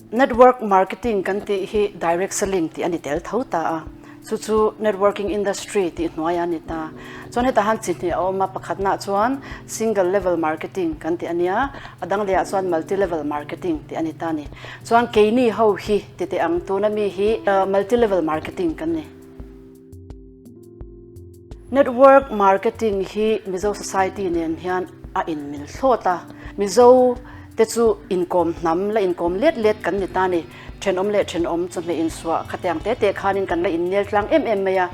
Network marketing kan tih hi direct selling tih a ni tel tho ta a, chu chu networking industry tih hnuai a ni ta. Chuan hetah han chi hnih a awm a, pakhatnaah chuan single level marketing kan tih a nia, a dang lehah chuan multi level marketing tih a ni ta a ni. Chuan keini ho hi ti teh ang, tuna mi hi multi level marketing kan ni. Network marketing hi Mizo society nen hian a inmil thlawt a, Mizo te chu inkawm hnam la inkawm let let kan ni ta ni, thenawm leh thenawm chawhmeh insuah khatiang te te khanin kan la innel tlang em em mai a,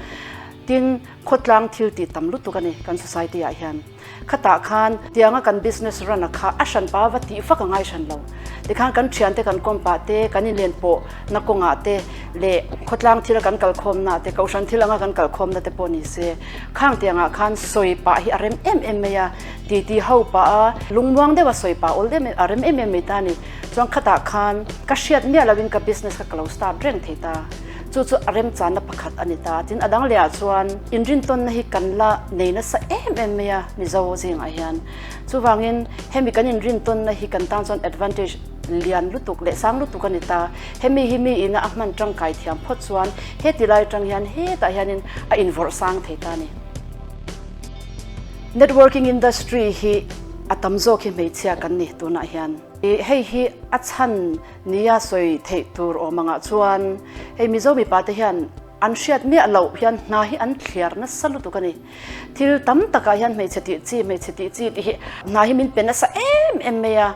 tin khawtlang thil tih tam lutuk a ni kan society ah hian. Khatah khan tianga kan business run a kha a hran pa va tih fak a ngai hran lo. Tikhan kan thiante kan kawm pah te, kan inlen pawh na kawngah te leh khawtlang thila kan kal khawmna te, kohhran thil anga kan kal khawmna te pawh ni se, khang tiangah khan sawi pah hi a rem em em mai a, titi ho pah a, lungmuang deuha sawi pah awl em a rem em em mai ta a ni. Chuan khatah khan ka hriat miah loin ka business kha ka lo start reng thei ta. Chu chu a remchanna pakhat a ni ta. Tin, a dang lehah chuan inrintawnna hi kan la nei nasa em em mai a Mizo zingah hian. Chuvangin hemi kan inrintawnna hi kan tan chuan advantage lian lutuk leh sang lutuk a ni ta. Hemi hi mi ina a hman tangkai thiam phawt chuan heti lai atang hian hetah hianin a invawrh sang thei ta a ni. Networking industry hi a tam zawk hi hmeichhia kan ni tunah hian. Hei hi a chhan Nia sawi theih tur awm angah chuan hei Mizo mipa te hian an hriat miah loh hian hna hi an thliar nasa lutuk a ni. Thil tam takah hian hmeichhe tih chi, hmeichhe tih chi tih hi hna hi min pe nasa em em mai a.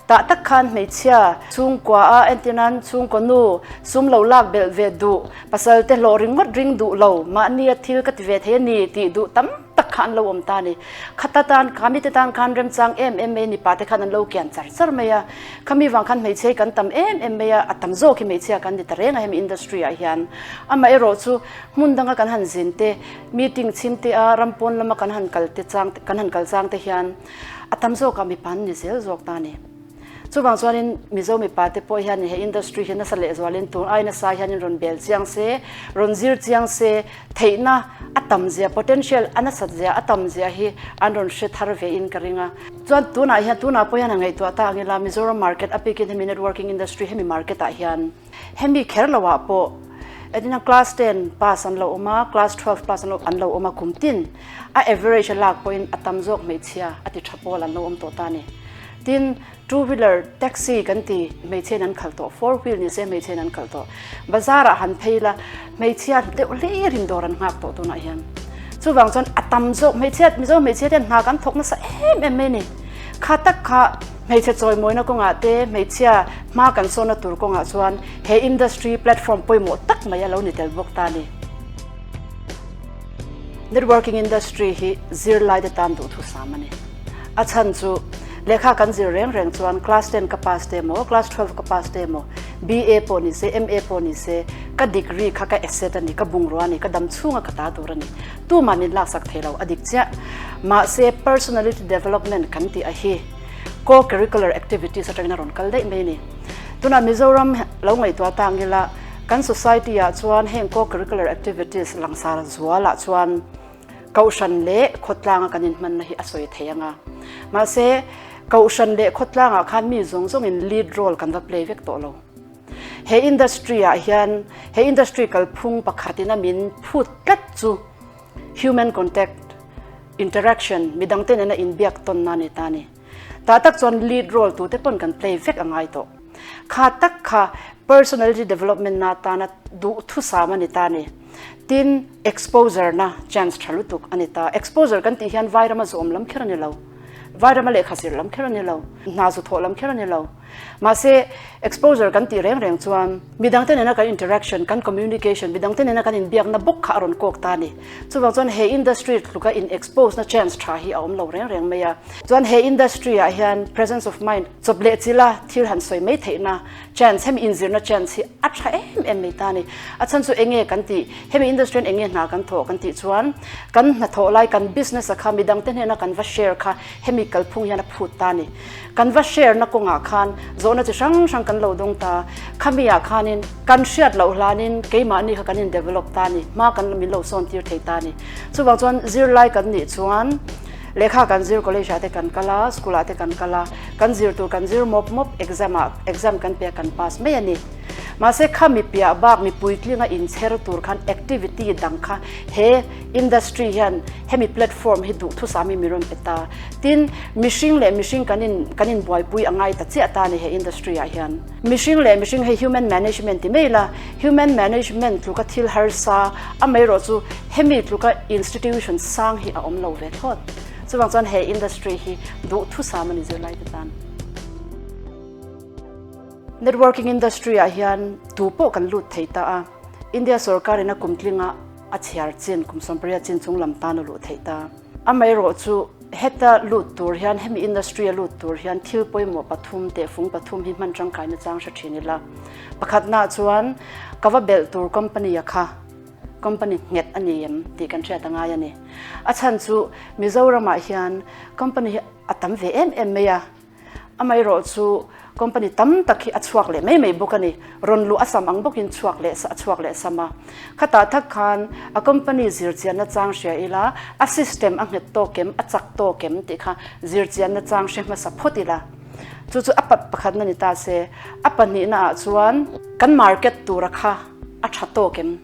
Tah tak khan hmeichhia chhungkua a entir nan chhungkaw nu sum lo lak belh ve duh, pasal te hlawh ringawt ring duh lo, mahnia thil ka ti ve thei a ni tih duh tam tak kha an lo awm ta a ni. Khata tan kha mite tan khan remchang em em mai mipa te khan an lo kian char char mai a. Khami vang khan hmeichhia hi kan tam em em mai a, a tam zawk hi hmeichhia kan ni ta reng a hemi industry ah hian. Amaherawhchu hmun danga kan han zin te, meeting chhim te a ram pawn lama kan han kal te chang kan han kal chang te hian a tam zawkah mipa an ni zel zawk ta a ni. Chuvang chuanin Mizo mipa te pawh hian he industry hi nasa lehzualin tun ai nasa hianin rawn bel chiang se, rawn zir chiang se, theihna a tam zia, potential a nasat zia a tam zia hi an rawn hre thar ve in ka ring a. Chuan tunah hian tunah pawh hian a ngaihtuah ta ang ila Mizoram market a bikin hemi networking industry hemi market ah hian hemi kher lo ah pawh entirna class ten pass an lo awm a, class 12 pass an lo an lo awm a kum tin a average a lak pawhin a tam zawk hmeichhia a ti tha pawl an lo awm tawh ta a ni. Tin Two wheeler taxi kan ti hmeichhia in an khalh tawh, four wheel ni se hmeichhia in an khalh tawh. Bazar ah han phei la hmeichhia deuh hlir in dawr an nghak tawh tunah hian. Chuvang chuan a tam zawk hmeichhia Mizo hmeichhia te hian hna kan thawk nasa em em mai a ni. Kha tak kha hmeichhe chawimawina kawngah te hmeichhia hma kan sawnna tur kawngah chuan he industry platform pawimawh tak mai a lo ni tel bawk ta a ni. Networking industry hi zirlai te tan duhthusam a ni. A chhan chu lehkha kan zir reng reng chuan class ten ka pass te emaw, class 12 ka pass te emaw, BA pawh ni se, MA pawh ni se, ka degree kha ka asset a ni, ka bungrua a ni, ka dam chhunga ka ta tur a ni. Tumah min laksak thei lo, a dik chiah. Mahse personality development kan tih a hi co-curricular activities atangin a rawn kal daih mai a ni. Tunah Mizoram lo ngaihtuah ta ang ila kan society ah chuan heng co-curricular activities langsar zualah chuan Kohhran leh khawtlanga kan inhmanna hi a sawi thei ang a. Mahse, Kohhran leh khawtlangah khan mi zawng zawngin lead role kan va play vek tawh lo. He industry ah hian he industry kalphung pakhatin a min phut tlat chu human contact, interaction, midangte nena inbiak tawnna a ni ta a ni. Tah tak chuan lead role tute pawn kan play vek a ngai tawh. Kha tak kha personality development na atana duhthusam a ni ta a ni. Tin, exposure na chance tha lutuk a ni ta. Exposure kan tih hian Vairama zawm lam kher a ni lo. Vairama lehkha zir lam kher a ni lo. Hna zu thawh lam kher a ni lo. Mahse, exposure kan tih reng reng chuan midangte nena kan interaction, kan communication, midangte nena kan inbiakna bawk kha a rawn kawk ta a ni. Chuvang chuan he industry tluka in expose na chance tha hi a awm lo reng reng mai a. Chuan he industry ah hian presence of mind chawp leh chila thil han sawi mai theihna chance, hemi inzirna chance hi a tha em em mai ta a ni. A chhan chu enge kan tih, hemi industry hian enge hna kan thawh kan tih chuan kan hnathawh lai kan business a kha midangte hnena kan va share kha hemi kalphung hian a phut ta a ni. Kan va share na kawngah khan zawhna chi hrang hrang kan lo dawng ta. Khami ah khanin kan hriat loh hlanin keimahni kha kan in develop ta a ni, hma kan min lo sawn tir thei ta a ni. Chuvang chuan zirlai kan nih chuan. Lehkha kan zir college ah te kan kal a, school ah te kan kal a, kan zir tur kan zir mawp mawp, exam ah exam kan pe a kan pass mai a ni. Mahse kha mi piah bak mi puitlinga inchher tur khan activity dang kha he industry hian hemi platform hi duhthusam hi mi rawn pe ta. Tin, mihring leh mihring kan in kan inbuaipui a ngai ta chiah ta a ni he industry ah hian. Mihring leh mihring hei human management ti mai ila, human management tluka thil harsa amaherawh chu hemi tluka institution sang hi a awm lo ve thlawt. Chuvang chuan he industry hi duhthusam a ni zirlai te tan. Networking industry ah hian tu pawh kan lut thei ta a, India sorkar in a kum tlinga a chhiar chin kum 18 chin chung lam tan a luh theih ta. Amaherawh chu heta lut tur hian hemi industry a lut tur hian thil pawimawh pathum tehfung pathum hi hman tangkaina chang hre thin ila. Pakhatnaah chuan ka va belh tur company a kha company nghet a ni em tih kan hriat a ngai a ni. A chhan chu Mizoramah hian company hi a tam ve em em mai a. Amaherawh chu company tam tak hi a chhuak leh mai mai bawk a ni. Rawn luh a sam ang bawkin chhuak leh a chhuak leh sam a. Khatah thak khan a company zirchianna chang hria ila, a system a nghet tawk em, a chak tawk em tih kha zirchianna chang hre hmasa phawt ila. Chu chu a pakhatna ni ta se. A pahnihna ah chuan kan market tura kha a tha tawk em?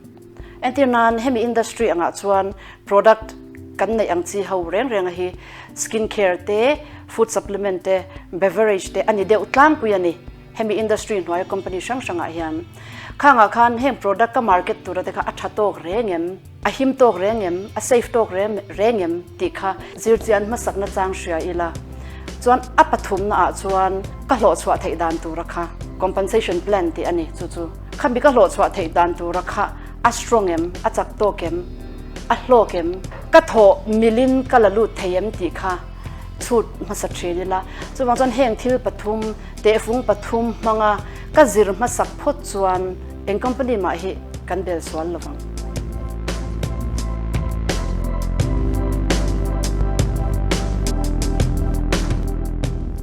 Entir nan hemi industry angah chuan product kan neih ang chi ho reng reng a hi skin care te, food supplement te, beverage te a ni deuh tlangpui a ni. Hemi industry hnuaia company hrang hrangah hian khangah khan heng product ka market tura te kha a tha tawk reng em, a him tawk reng em, a safe tawk reng em tih kha zirchian hmasakna chang hria ila chuan a pathumna ah chuan ka hlawhchhuah theih dan tura kha compensation plan tih a ni chu chu. Khami ka hlawhchhuah theih dan tura kha a strong em, a chak tawk em, a hlawk em, ka thawh milin ka la lut thei em tih kha chhut hmasa thin ila. Chuvang chuan heng thil pathum, tehfung pathum hmanga ka zir hmasak phawt chuan eng company mah hi kan bel sual lovang.